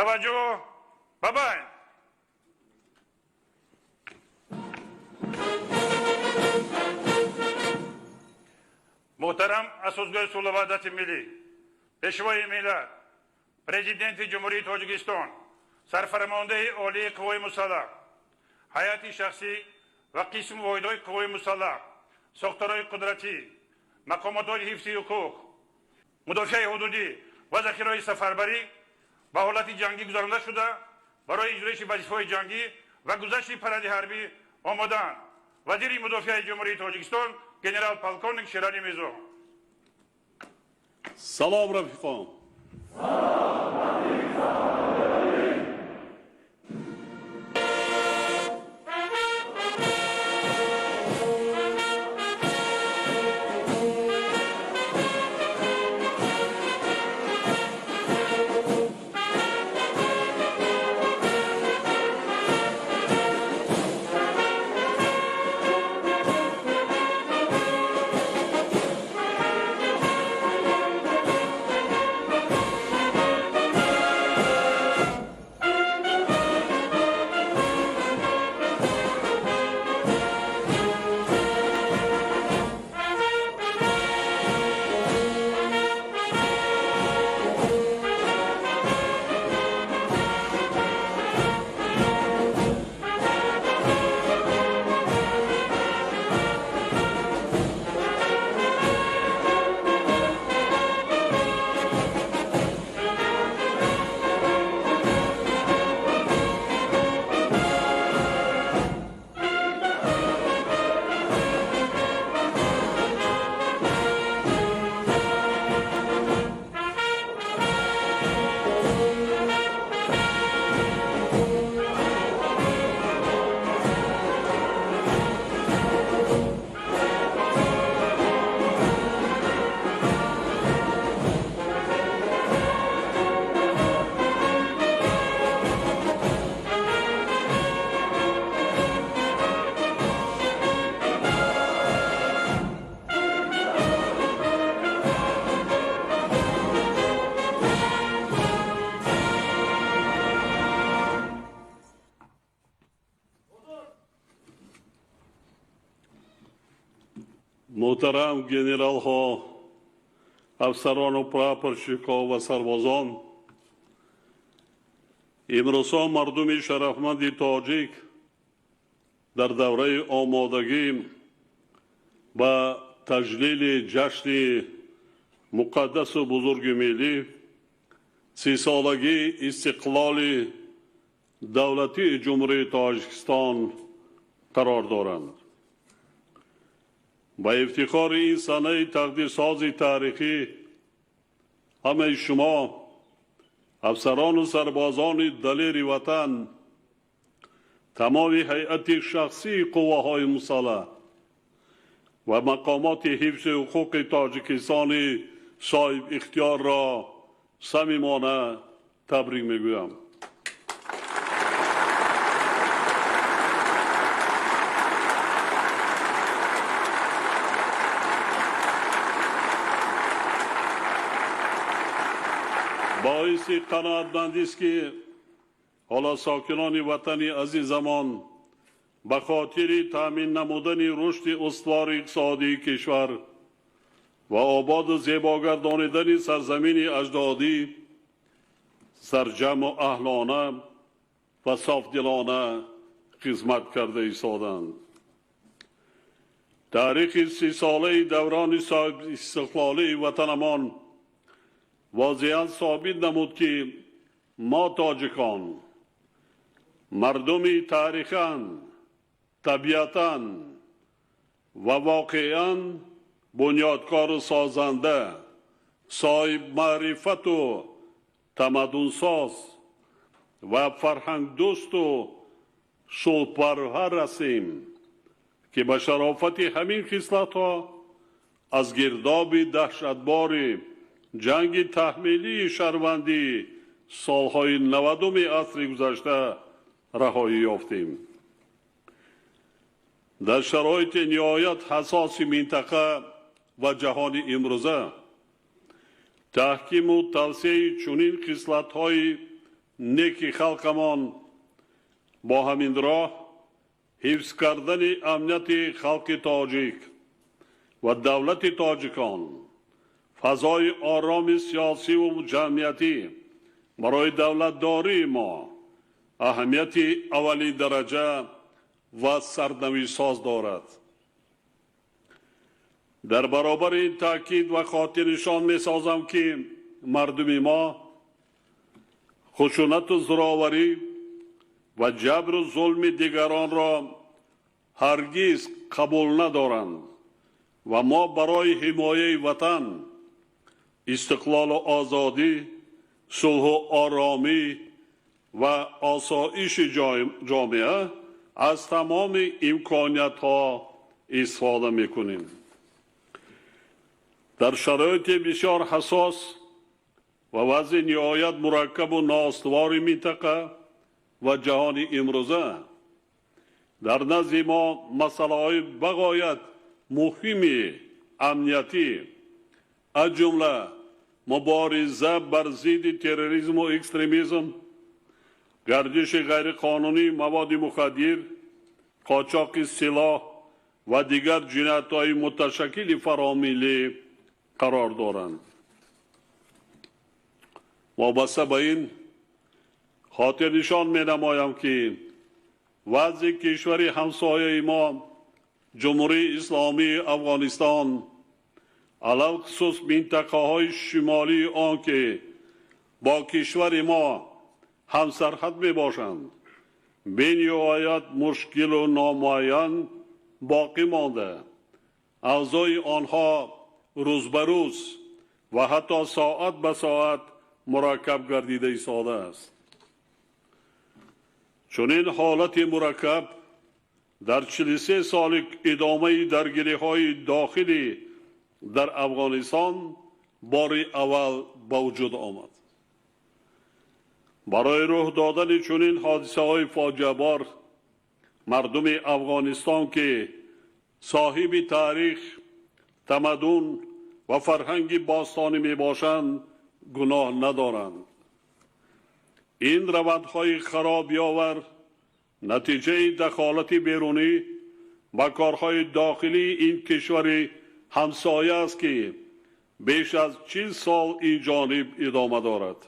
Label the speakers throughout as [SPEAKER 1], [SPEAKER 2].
[SPEAKER 1] Таваҷҷӯҳ ба байн. Муҳтарам Асосгузори сулҳу ваҳдати миллӣ, Пешвои миллат, Президенти Ҷумҳурии Тоҷикистон, Сарфармондаи Олии Қувваҳои Мусаллаҳ, ҳайати шахсӣ ва қисму воҳидҳои қувваҳои мусаллаҳ, сохторҳои қудратӣ, мақомотҳои ҳифзи ҳуқуқ, мудофиаи ҳудудӣ ва захираҳои сафарбарӣ ба ҳолати ҷангӣ гузаронда шуда, барои иҷроиши вазифаҳои ҷангӣ ва гузашти паради ҳарбӣ омодаанд. Вазири мудофиаи Ҷумҳурии Тоҷикистон генерал полковник Шерали Мирзо.
[SPEAKER 2] Салом, рафиқон! Муҳтарам генералҳо, афсарону прапорщикҳо ва сарбозон, имрӯзҳо мардуми шарафманди тоҷик дар давраи омодагӣ ба таҷлили ҷашни муқаддасу бузурги миллӣ, 30-солагии истиқлоли давлатии Ҷумҳурии Тоҷикистон қарор доранд. Ба ифтихори ин санаи тақдирсози таърихӣ ҳамаи шумо, афсарону сарбозони далери ватан, тамоми ҳайати шахсии қувваҳои мусаллаҳ ва мақомоти ҳифзи ҳуқуқи Тоҷикистони соҳибихтиёрро самимона табрик мегӯям. Боиси қаноатмандист, ки ҳоло сокинони ватани азизамон ба хотири таъмин намудани рушди устувори иқтисодии кишвар ва ободу зебогардонидани сарзамини аҷдодӣ сарҷамъу аҳлона ва софдилона хизмат карда истоданд. Таърихи 30-солаи даврони соҳибистиқлолии ватанамон возеҳан собит намуд, ки мо тоҷикон мардуми таърихан, табиатан ва воқеан бунёдкору созанда, соҳибмаърифату тамаддунсоз ва фарҳангдӯсту сулҳпарвар ҳастем, ки ба шарофати ҳамин хислатҳо аз гирдоби даҳшатбори ҷанги таҳмилии шаҳрвандӣ солҳои 90-уми асри гузашта раҳоӣ ёфтем. Дар шароити ниҳоят ҳассоси минтақа ва ҷаҳони имрӯза таҳкиму тавсеаи чунин хислатҳои неки халқамон, бо ҳамин роҳ ҳифз кардани амнияти халқи тоҷик ва давлати тоҷикон, фазои ороми сиёсиву ҷамъиятӣ барои давлатдории мо аҳамияти аввалин дараҷа ва сарнавиштсоз дорад. Дар баробари ин таъкид ва хотирнишон месозам, ки мардуми мо хушунату зӯроварӣ ва ҷабру зулми дигаронро ҳаргиз қабул надоранд ва мо барои ҳимояи ватан, истиқлолу озодӣ, сулҳу оромӣ ва осоиши ҷомеа аз тамоми имкониятҳо истифода мекунем. Дар шароити бисёр ҳассос ва вазъи ниҳоят мураккабу ноустувори минтақа ва ҷаҳони имрӯза дар назди мо масъалаҳои бағоят муҳими амниятӣ, аз ҷумла мубориза бар зидди терроризму экстремизм, гардиши ғайриқонунии маводи мухаддир, қочоқи силоҳ ва дигар ҷиноятҳои муташаккили фаромиллӣ қарор доранд. Вобаста ба ин хотирнишон менамоям, ки вазъи кишвари ҳамсояи мо, Ҷумҳурии Исломии Афғонистон, алалхусус минтақаҳои шимолии он, ки бо кишвари мо ҳамсарҳад мебошанд, бениҳоят мушкилу номуайян боқӣ монда, авзои онҳо рӯз ба рӯз ва ҳатто соат ба соат мураккаб гардида истодааст. Чунин ҳолати мураккаб дар 43 соли идомаи даргириҳои дохилӣ дар Афғонистон бори аввал ба вуҷуд омад. Барои рӯҳ додани чунин ҳодисаҳои фоҷиабор мардуми Афғонистон, ки соҳиби таърих, тамаддун ва фарҳанги бостонӣ мебошанд, гуноҳ надоранд. Ин равандҳои харобиовар натиҷаи дахолати берунӣ ба корҳои дохилии ин кишвари ҳамсоя аст, ки беш аз 40 сол ин ҷониб идома дорад.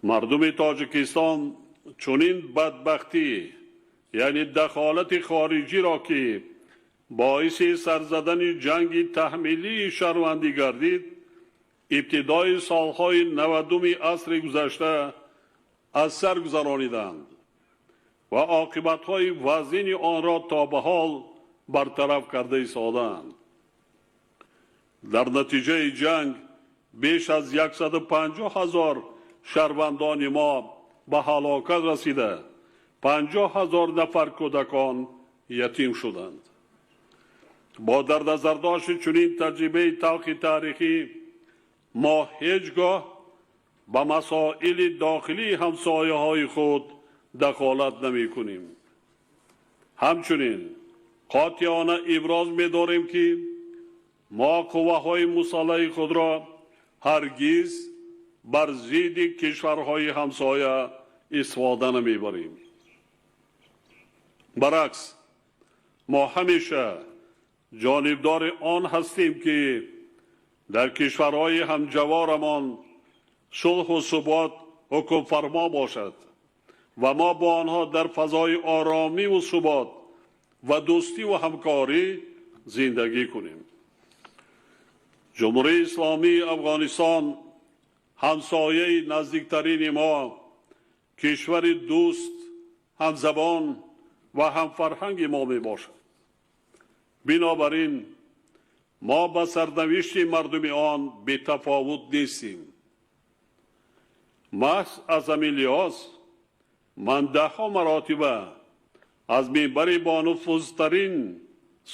[SPEAKER 2] Мардуми Тоҷикистон чунин бадбахтӣ, яъне дахолати хориҷиро, ки боиси сарзадани ҷанги таҳмилии шаҳрвандӣ гардид, ибтидои солҳои 90-уми асри гузашта аз сар гузарониданд ва оқибатҳои вазини онро то ба ҳол бартараф карда истодаанд. Дар натиҷаи ҷанг беш аз 150 ҳазор шаҳрвандони мо ба ҳалокат расида, 50 ҳазор нафар кӯдакон ятим шуданд. Бо дар назардошти чунин таҷрибаи талхи таърихӣ мо ҳеҷ гоҳ ба масоили дохилии ҳамсояҳои худ дахолат намекунем. Ҳамчунин қотеона иброз медорем, ки мо қувваҳои мусаллаҳи худро ҳаргиз бар зидди кишварҳои ҳамсоя истифода намебарем. Баръакс, мо ҳамеша ҷонибдори он ҳастем, ки дар кишварҳои ҳамҷаворамон сулҳу субот ҳукмфармо бошад ва мо бо онҳо дар фазои оромиву субот ва дӯстиву ҳамкорӣ зиндагӣ кунем. Ҷумҳурии Исломии Афғонистон ҳамсояи наздиктарини мо, кишвари дӯст, ҳамзабон ва ҳамфарҳанги мо мебошад. Бинобар ин мо ба сарнавишти мардуми он бетафовут нестем. Маҳз аз ҳамин лиҳоз ман даҳҳо маротиба аз минбари бонуфузтарин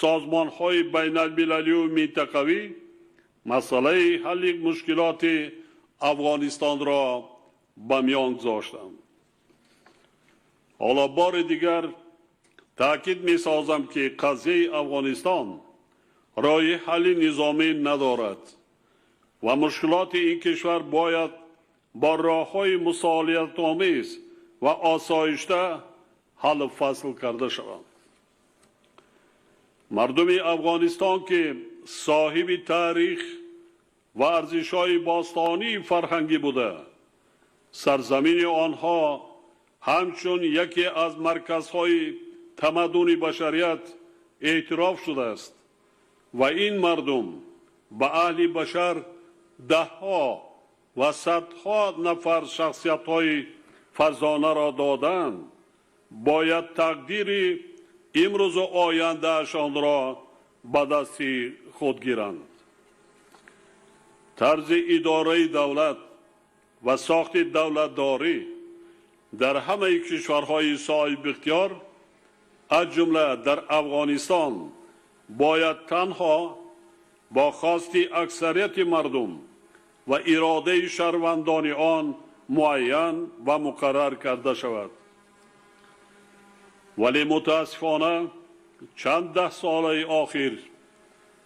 [SPEAKER 2] созмонҳои байналмилалию минтақавӣ масъалаи ҳалли мушкилоти Афғонистонро ба миён гузоштам. Ҳоло бори дигар таъкид месозам, ки қазияи Афғонистон роҳи ҳалли низомӣ надорад ва мушкилоти ин кишвар бояд با راه‌های مصالحت‌آمیز و آسایشته حل و فصل کرده شوند. مردم افغانستان که صاحب تاریخ و ارزش‌های باستانی فرهنگی بوده، سرزمین آنها همچون یکی از مرکزهای تمدن بشریت اعتراف شده است و این مردم به اهل بشر دهها و صدها نفر شخصیت‌های فرزانه را دادند، باید تقدیر امروز و آینده‌شان را به دست خود گیرند. طرز اداره دولت و ساخت دولتداری در همه کشورهای صاحب اختیار از جمله در افغانستان باید تنها با خواست اکثریت مردم و اراده شهروندان آن معین و مقرر کرده شود. ولی متاسفانه چند ده ساله آخر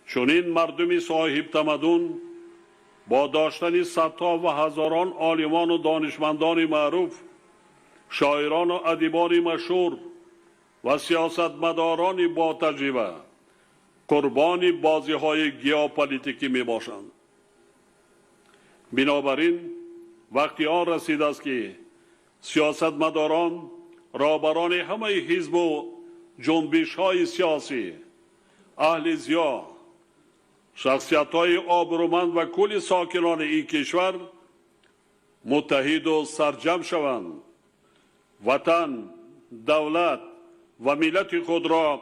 [SPEAKER 2] چنین مردم صاحب تمدن با داشتن صدها و هزاران عالمان و دانشمندان معروف، شاعران و ادیبان مشهور و سیاستمداران با تجربه قربان بازی‌های گیوپلیتیکی می‌باشند. بنابراین وقتی آن رسیده است که سیاستمداران، رهبران همه حزب و جنبش‌های سیاسی، اهل ضیا، شخصیت‌های آبرومند و کل ساکنان این کشور متحد و سرجم شوند، وطن، دولت و ملت خود را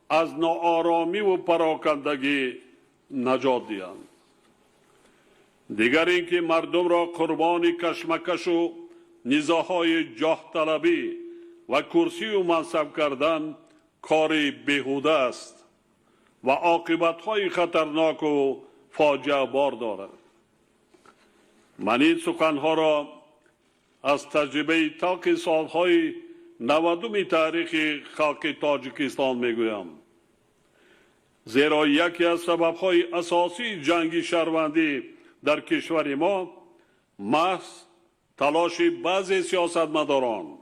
[SPEAKER 2] از ناآرامی و پراکندگی نجات دهند. دیگر اینکه مردم را قربان کشمکش و نزاع‌های جاه طلبی و کرسی و منصب کردن کار بیهوده است و عاقبت‌های خطرناک و فاجعه بار دارد. من این سخنها را از تجربه تلخ سالهای 90 تاریخ خلق تاجیکستان میگویم، زیرا یکی از سبب‌های اساسی جنگ شهروندی در کشور ما محض تلاش بعضی سیاستمداران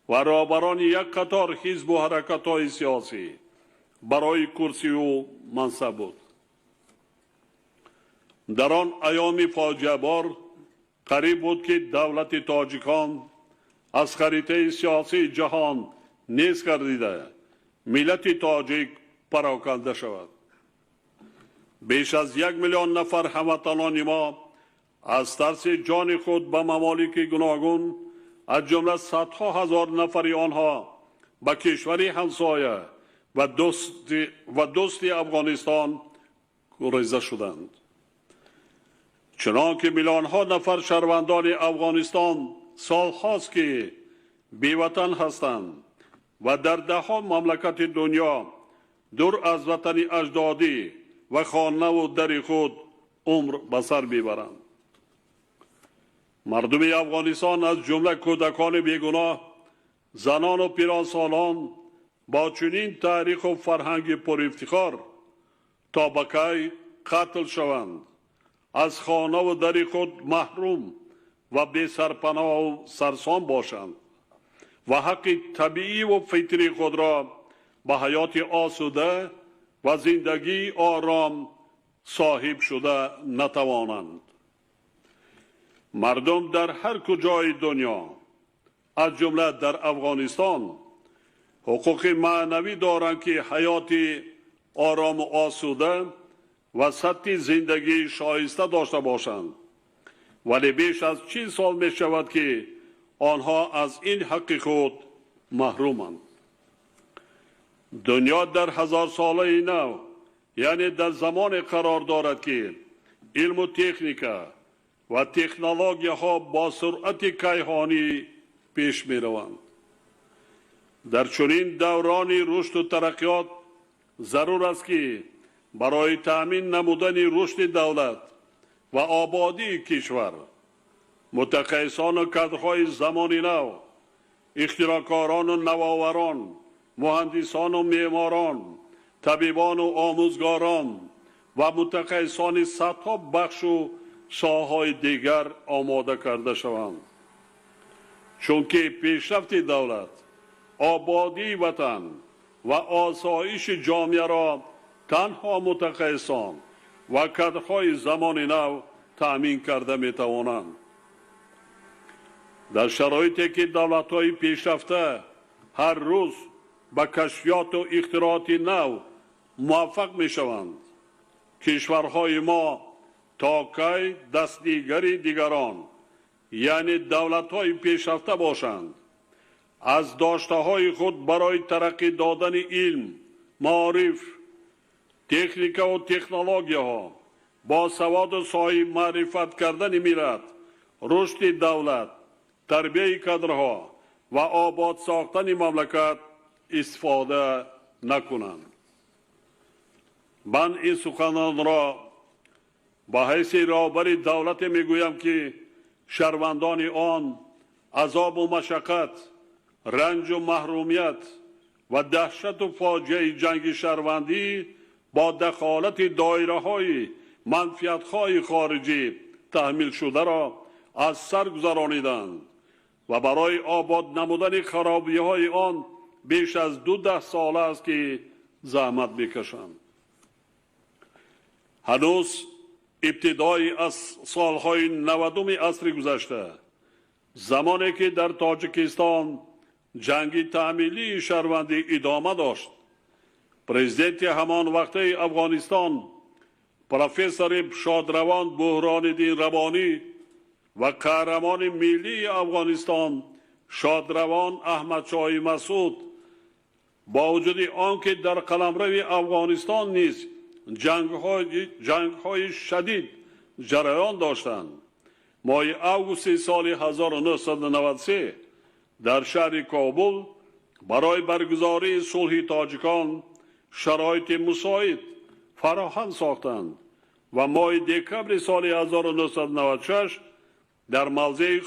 [SPEAKER 2] و رهبران یک قطار حزب و حرکت‌های سیاسی برای کرسی و منصب بود. در آن ایام فاجعه بار قریب بود که دولت تاجیکان از خریطه سیاسی جهان نیز گردیده ملت تاجیک پراکنده شود. بیش از 1 میلیون نفر هموطنان ما از ترس جان خود به ممالک گوناگون، از جمله صدها هزار نفر آنها به کشور همسایه و دوست افغانستان گریزه شدند. چنانکه میلیون‌ها نفر شهروندان افغانستان سالهاست که بی‌وطن هستند و در ده‌ها مملکت دنیا دور از وطن اجدادی و خانه و در خود عمر به سر میبرند. مردم افغانستان از جمله کودکان بیگناه، زنان و پیرانسالان با چنین تاریخ و فرهنگ پر افتخار تا به کی قتل شوند، از خانه و در خود محروم و بی سرپناه و سرسام باشند و حق طبیعی و فطری خود را به حیات آسوده و زندگی آرام صاحب شده نتوانند. مردم در هر کجای دنیا از جمله در افغانستان حقوق معنوی دارند که حیات آرام و آسوده و سطح زندگی شایسته داشته باشند، ولی بیش از 40 سال می شود که آنها از این حق خود محرومند. دنیا در 1000 ساله نو، یعنی در زمان قرار دارد که علم و تکنیک و تکنولوژی ها با سرعت کیهانی پیش می روند. در چنین دوران رشد و ترقیات ضرور است که برای تأمین نمودن رشد دولت و آبادی کشور متخصصان و کادرهای زمان نو، اختراعکاران و نوآوران، مهندسان و معماران، طبیبان و آموزگاران و متخصصان صدها بخش و соҳаҳои дигар омода карда шаванд. Чунки пешрафти давлат, ободии ватан ва осоиши ҷомеаро танҳо мутахассисон ва кадрҳои замони нав таъмин карда метавонанд. Дар шароите ки давлатҳои пешрафта ҳар рӯз ба кашфиёту ихтирооти нав муваффақ мешаванд, кишварҳои мо то кай дастнигари дигарон, яъне давлатҳои пешрафта бошанд, аз доштаҳои худ барои тараққӣ додани илм, маориф, техникаву технологияҳо, бо саводу соҳиб маърифат кардани миллат, рушди давлат, тарбияи кадрҳо ва обод сохтани мамлакат истифода накунанд. Ман ин суханонро ба ҳайси роҳбари давлате мегӯям, ки шаҳрвандони он азобу машаққат, ранҷу маҳрумият ва даҳшату фоҷиаи ҷанги шаҳрвандӣ бо дахолати доираҳои манфиатҳои хориҷӣ таҳмилшударо аз сар гузарониданд ва барои обод намудани харобиҳои он беш аз 20 сола аст, ки заҳмат мекашанд. Ҳанӯз ибтидои аз солҳои 90-уми асри гузашта, замоне ки дар Тоҷикистон ҷанги таъмилии шаҳрвандӣ идома дошт, президенти ҳамон вақтаи Афғонистон, профессори шодравон Буҳрониддин Рабонӣ ва қаҳрамони миллии Афғонистон шодравон Аҳмадшоҳи Масъуд, бо вуҷуди он ки дар қаламрави Афғонистон низ ҷангҳои шадид ҷараён доштанд, моҳи августи соли 1993 дар шаҳри Кобул барои баргузории сулҳи тоҷикон шароити мусоид фароҳам сохтанд ва моҳи декабри соли 1996 дар мавзеи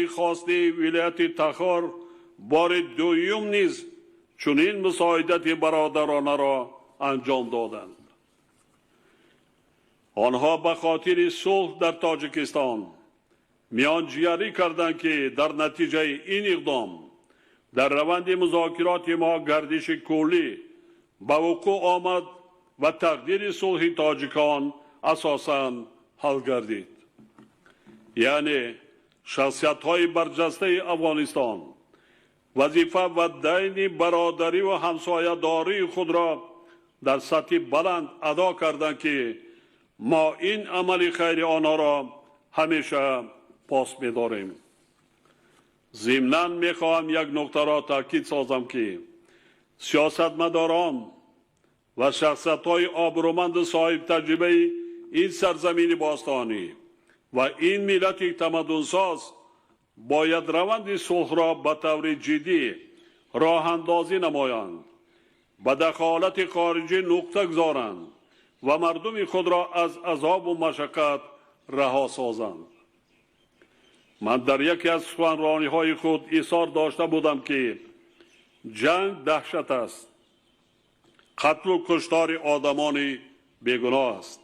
[SPEAKER 2] хостаи вилояти Таҳор бори дуюм низ чунин мусоидати бародаронаро анҷом доданд. Онҳо ба хотири сулҳ дар Тоҷикистон миёнҷигарӣ карданд, ки дар натиҷаи ин иқдом дар раванди музокироти мо гардиши куллӣ ба вуқӯъ омад ва тақдири сулҳи тоҷикон асосан ҳал гардид. Яъне шахсиятҳои барҷастаи Афғонистон вазифа ва дайни бародарӣ ва ҳамсоядории худро дар сатҳи баланд адо карданд, ки мо ин амали хайри онҳоро ҳамеша пос медорем. Зимнан мехоҳам як нуқтаро таъкид созам, ки сиёсатмадорон ва шахсиятҳои обрӯманду соҳибтаҷрибаи ин сарзамини бостонӣ ва ин миллати тамаддунсоз бояд раванди сулҳро ба таври ҷиддӣ роҳандозӣ намоянд, ба дахолати хориҷӣ нуқта гузоранд ва мардуми худро аз азобу машаққат раҳо созанд. Ман дар яке аз суханрониҳои худ изҳор дошта будам, ки ҷанг даҳшат аст, қатлу куштори одамони бегуноҳ аст,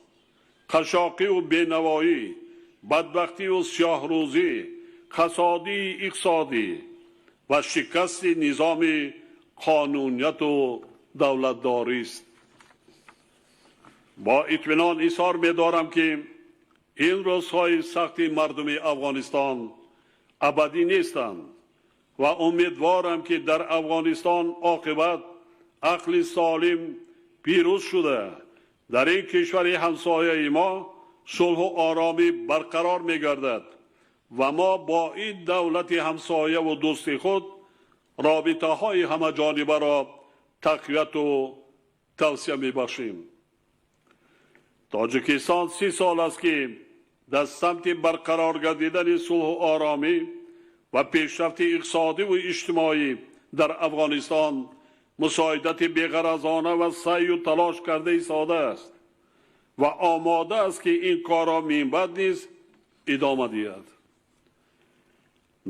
[SPEAKER 2] қашоқиву бенавоӣ, бадбахтиву сиёҳрӯзӣ, касодии иқтисодӣ ва шикасти низоми қонунияту давлатдорист. Бо итминон изҳор медорам, ки ин рӯзҳои сахти мардуми Афғонистон абадӣ нестанд ва умедворам, ки дар Афғонистон оқибат ақли солим пирӯз шуда, дар ин кишвари ҳамсояи мо сулҳу оромӣ барқарор мегардад ва мо бо ин давлати ҳамсояву дӯсти худ робитаҳои ҳамаҷонибаро тақвияту тавсия мебахшем. Тоҷикистон 30 сол аст, ки дар самти барқарор гардидани сулҳу оромӣ ва пешрафти иқтисодиву иҷтимоӣ дар Афғонистон мусоидати беғаразона ва саъю талош карда истодааст ва омода аст, ки ин корро минбаъд низ идома диҳад.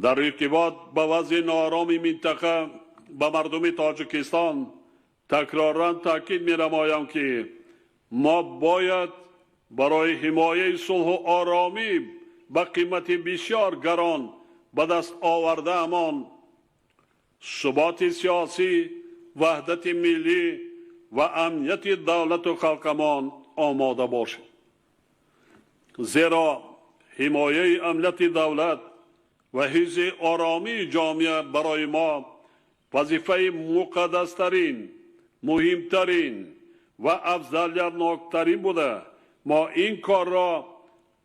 [SPEAKER 2] Дар иртибот ба вазъи ноороми минтақа ба мардуми Тоҷикистон такроран таъкид менамоям, ки Мо бояд барои ҳимояи сулҳу оромӣ ба қимати бисёр гарон ба даст овардаамон суботи сиёсӣ, ваҳдати миллӣ ва амнияти давлату халқамон омода бошем. Зеро ҳимояи амнияти давлат ва ҳифзи оромии ҷомеа барои мо вазифаи муқаддастарин, муҳимтарин ва афзалиятноктарин буда, мо ин корро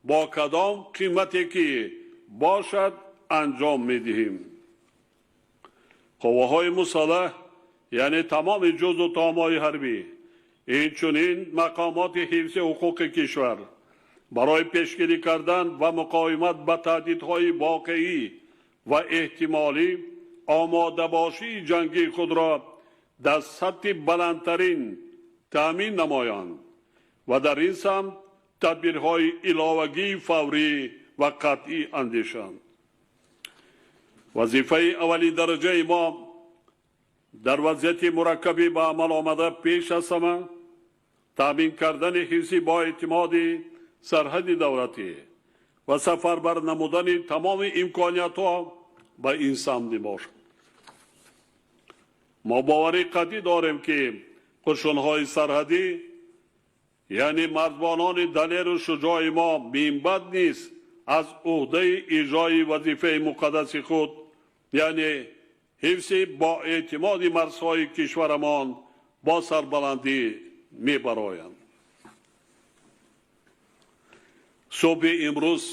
[SPEAKER 2] бо кадом қимате ки бошад анҷом медиҳем. Қувваҳои мусаллаҳ, яъне тамоми ҷузъу томҳои ҳарбӣ, инчунин мақомоти ҳифзи ҳуқуқи кишвар барои пешгирӣ кардан ва муқовимат ба таҳдидҳои воқеӣ ва эҳтимолӣ омодабошии ҷангии худро дар сатҳи баландтарин таъмин намоянд ва дар ин самт тадбирҳои иловагии фаврӣ ва қатъӣ андешанд. Вазифаи аввалин дараҷаи мо дар вазъияти мураккабӣ ба амал омада пеш аз ҳама таъмин кардани ҳифзи боэътимоди сарҳади давлатӣ ва сафарбар намудани тамоми имкониятҳо ба ин самт мебошад. Мо боварии қатъӣ дорем, ки қушунҳои сарҳадӣ, яъне марзбонони далеру шуҷои мо минбаъд низ аз уҳдаи иҷрои вазифаи муқаддаси худ, яъне ҳифзи боэътимоди марзҳои кишварамон бо сарбаландӣ мебароянд. Субҳи имрӯз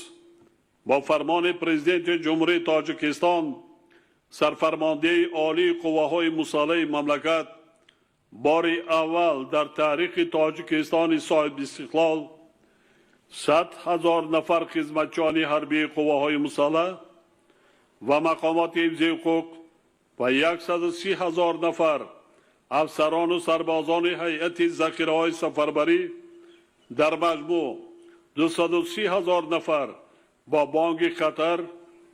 [SPEAKER 2] бо фармони Президенти Ҷумҳурии Тоҷикистон сарфармондеҳи олии қувваҳои мусаллаҳи мамлакат бори аввал дар таърихи Тоҷикистони соҳибистиқлол 100 000 нафар хизматчиёни ҳарбии қувваҳои мусаллаҳ ва мақомоти ҳифзи ҳуқуқ ва 130 000 нафар афсарону сарбозони ҳайати захираҳои сафарбарӣ, дар маҷмӯъ 230 000 нафар бо бонги хатар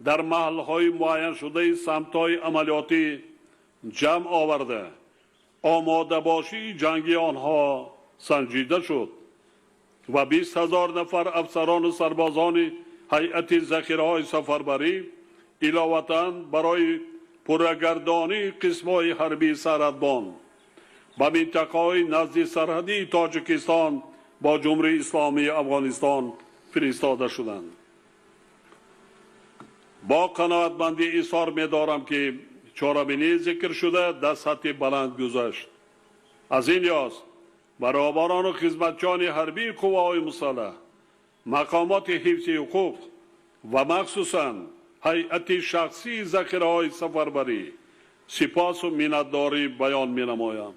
[SPEAKER 2] дар маҳалҳои муайяншудаи самтҳои амалиётӣ ҷамъ оварда, омодабошии ҷангии онҳо санҷида шуд ва 20 000 нафар афсарону сарбозони ҳайати захираҳои сафарбарӣ иловатан барои пуррагардонии қисмҳои ҳарбии сарҳадбон ба минтақаҳои назди сарҳадии Тоҷикистон бо Ҷумҳурии Исломии Афғонистон фиристода шуданд. Бо қаноатмандӣ изҳор медорам, ки чорабинии зикршуда дар сатҳи баланд гузашт. Аз ин лиҳоз баробарону хизматчиёни ҳарбии қувваҳои мусаллаҳ, мақомоти ҳифзи ҳуқуқ ва махсусан ҳайати шахсии захираҳои сафарбарӣ сипосу миннатдорӣ баён менамоям.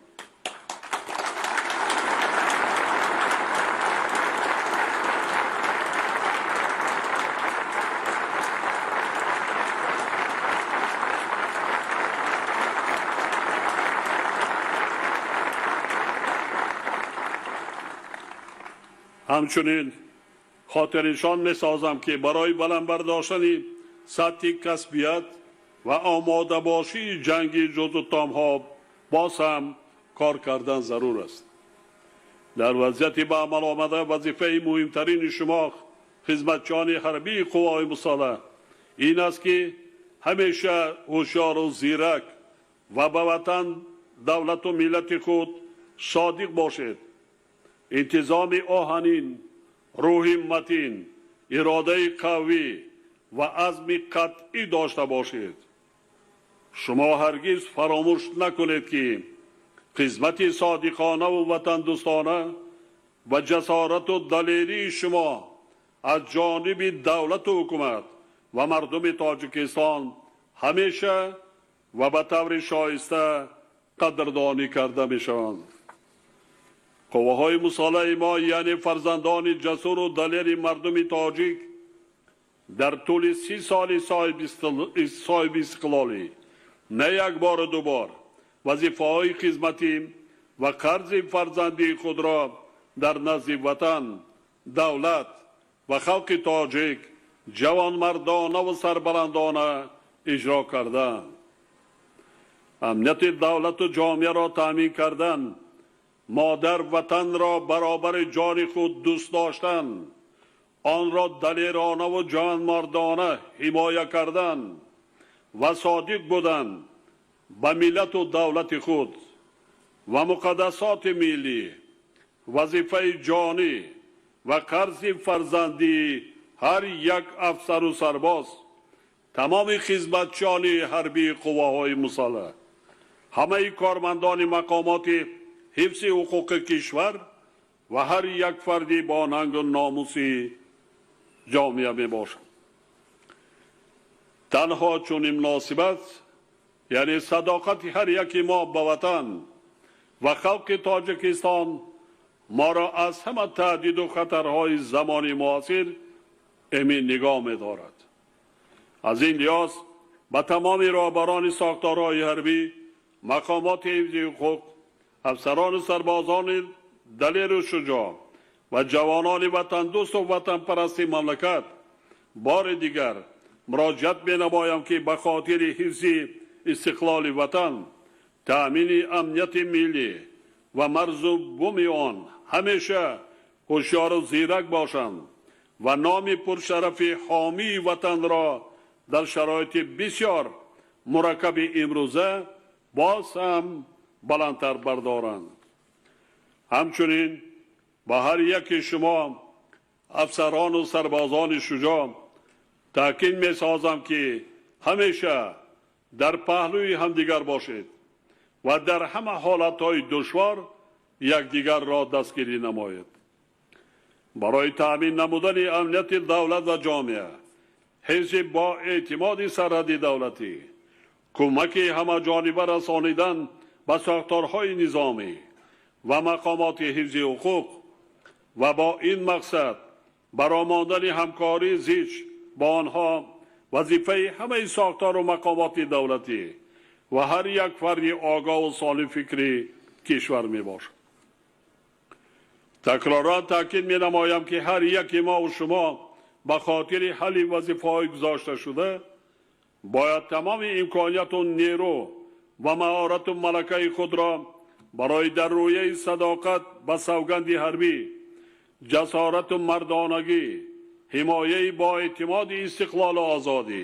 [SPEAKER 2] Ҳамчунин хотирнишон месозам, ки барои баланд бардоштани сатҳи касбият ва омодабошии ҷангии ҷузъу томҳо боз ҳам кор кардан зарур аст. Дар вазъияти ба амал омада вазифаи муҳимтарини шумо, хизматчиёни ҳарбии қувваҳои мусаллаҳ, ин аст, ки ҳамеша ҳушёру зирак ва ба ватан, давлату миллати худ содиқ бошед. Интизоми оҳанин, рӯҳи матин, иродаи қавӣ ва азми қатъӣ дошта бошед. Шумо ҳаргиз фаромӯш накунед, ки хизмати содиқонаву ватандӯстона ва ҷасорату далерии шумо аз ҷониби давлату ҳукумат ва мардуми Тоҷикистон ҳамеша ва ба таври шоиста қадрдонӣ карда мешаванд. Қувваҳои мусаллаҳи мо, яъне фарзандони ҷасуру далери мардуми тоҷик, дар тӯли 30 соли соҳибистиқлолӣ на як бору ду бор вазифаҳои хизматӣ ва қарзи фарзандии худро дар назди ватан, давлат ва халқи тоҷик ҷавонмардона ва сарбаландона иҷро карданд. Амнияти давлату ҷомеаро таъмин кардан Модар ватанро баробари ҷони худ дӯст доштан, онро далеронаву ҷонмардона ҳимоя кардан ва содиқ будан ба миллату давлати худ ва муқаддасоти миллӣ вазифаи ҷонӣ ва қарзи фарзандии ҳар як афсару сарбоз, тамоми хизматчиёни ҳарбии қувваҳои мусаллаҳ, ҳамаи кормандони мақомоти ҳифзи ҳуқуқи кишвар ва ҳар як фарди бо нангу номуси ҷомеа мебошад. Танҳо чунин муносибат, яъне садоқати ҳар яки мо ба ватан ва халқи Тоҷикистон моро аз ҳама таҳдиду хатарҳои замони муосир эмин нигоҳ медорад. Аз ин лиҳоз ба тамоми роҳбарони сохторҳои ҳарбӣ, мақомоти ҳифзи ҳуқуқ, афсарону сарбозони далеру шуҷоъ ва ҷавонони ватандӯсту ватанпарасти мамлакат бори дигар муроҷиат менамоям, ки ба хотири ҳифзи истиқлоли ватан, таъмини амнияти миллӣ ва марзу буми он ҳамеша ҳушёру зирак бошанд ва номи пуршарафи ҳомии ватанро дар шароити бисёр мураккаби имрӯза боз ҳам баландтар бардоранд. Ҳамчунин ба ҳар яки шумо афсарону сарбозони шуҷоъ таъкид месозам, ки ҳамеша дар паҳлӯи ҳамдигар бошед ва дар ҳама ҳолатҳои душвор якдигарро дастгирӣ намоед. Барои таъмин намудани амнияти давлат ва ҷомеа, ҳифзи боэътимоди сарҳади давлатӣ, кӯмаки ҳамаҷониба расонидан ба сохторҳои низомӣ ва мақомоти ҳифзи ҳуқуқ ва бо ин мақсад баромондани ҳамкории зич бо онҳо вазифаи ҳамаи сохтору мақомоти давлатӣ ва ҳар як фарди огоҳу солимфикри кишвар мебошад. Такроран таъкид менамоям, ки ҳар яки мову шумо ба хотири ҳалли вазифаҳои гузошташуда бояд тамоми имконияту нерӯ ва маҳорату малакаи худро барои дар рӯяи садоқат ба савганди ҳарбӣ, ҷасорату мардонагӣ, ҳимояи боэътимоди истиқлолу озодӣ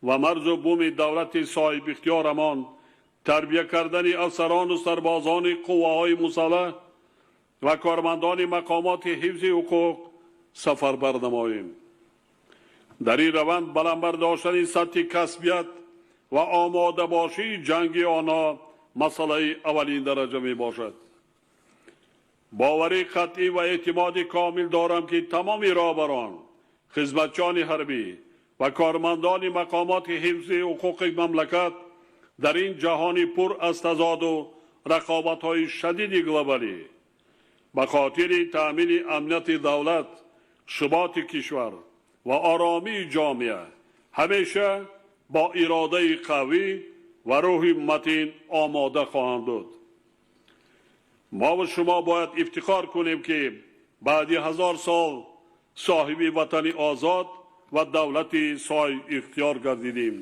[SPEAKER 2] ва марзу буми давлати соҳибихтиёрамон, тарбия кардани афсарону сарбозони қувваҳои мусаллаҳ ва кормандони мақомоти ҳифзи ҳуқуқ сафарбар намоем. Дар ин раванд баланд бардоштани сатҳи касбият ва омодабошии ҷанги онҳо масъалаи аввалин дараҷа мебошад. Боварии қатъӣ ва эътимоди комил дорам, ки тамоми роҳбарон, хизматчиёни ҳарбӣ ва кормандони мақомоти ҳифзи ҳуқуқи мамлакат дар ин ҷаҳони пур аз тазоду рақобатҳои шадиди глобалӣ ба хотири таъмини амнияти давлат, суботи кишвар ва оромии ҷомеа ҳамеша бо иродаи қавӣ ва рӯҳи матин омода хоҳанд буд. Мо шумо бояд ифтихор кунем, ки баъди 1000 сол соҳиби ватани озод ва давлати соҳибихтиёр гардидем.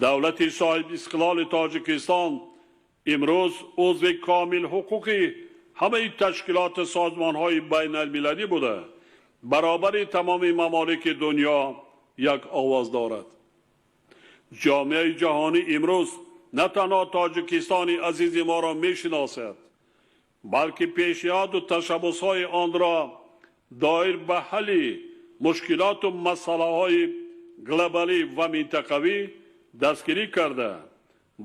[SPEAKER 2] Давлати соҳибистиқлоли Тоҷикистон имрӯз узви комил ҳуқуқи ҳамаи ташкилоти созмонҳои байналмилалӣ буда, баробари тамоми мамолики дунё як овоз дорад. Ҷомеаи ҷаҳонӣ имрӯз на танҳо Тоҷикистони азизи моро мешиносад, балки пешниҳоду ташаббусҳои онро доир ба ҳалли мушкилоту масъалаҳои глобалӣ ва минтақавӣ дастгирӣ карда,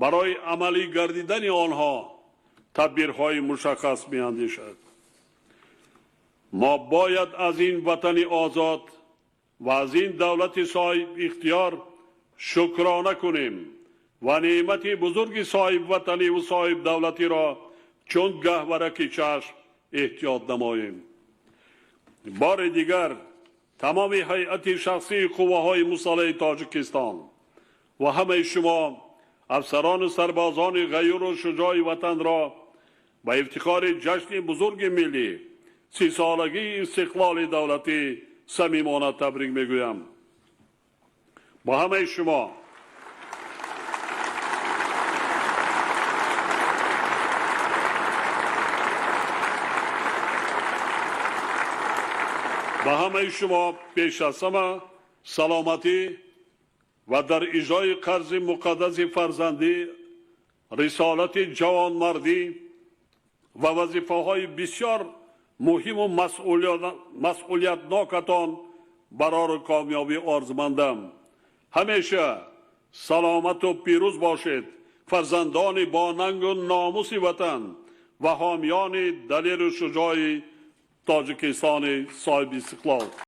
[SPEAKER 2] барои амалӣ гардидани онҳо тадбирҳои мушаххас меандешад. Мо бояд аз ин ватани озод ва аз ин давлати соҳибихтиёр шукрона кунем ва неъмати бузурги соҳибватаниву соҳибдавлатиро чун гаҳвораки чашм эҳтиёт намоем. Бори дигар тамоми ҳайати шахсии қувваҳои мусаллаҳи Тоҷикистон ва ҳамаи шумо афсарону сарбозони ғайюру шуҷои ватанро ба ифтихори ҷашни бузурги миллӣ, 30-солагии истиқлоли давлатӣ самимона табрик мегӯям. Ба ҳамаи шумо Ба ҳамаи шумо пеш аз ҳама саломатӣ ва дар иҷрои қарзи муқаддаси фарзандӣ, рисолати ҷавонмардӣ ва вазифаҳои бисёр муҳиму масъулиятнокатон барору комёбӣ орзумандам. Ҳамеша саломату пирӯз бошед, фарзандони бонангу номуси ватан ва ҳомиёни далеру шуҷои Тоҷикистони соҳибистиқлол.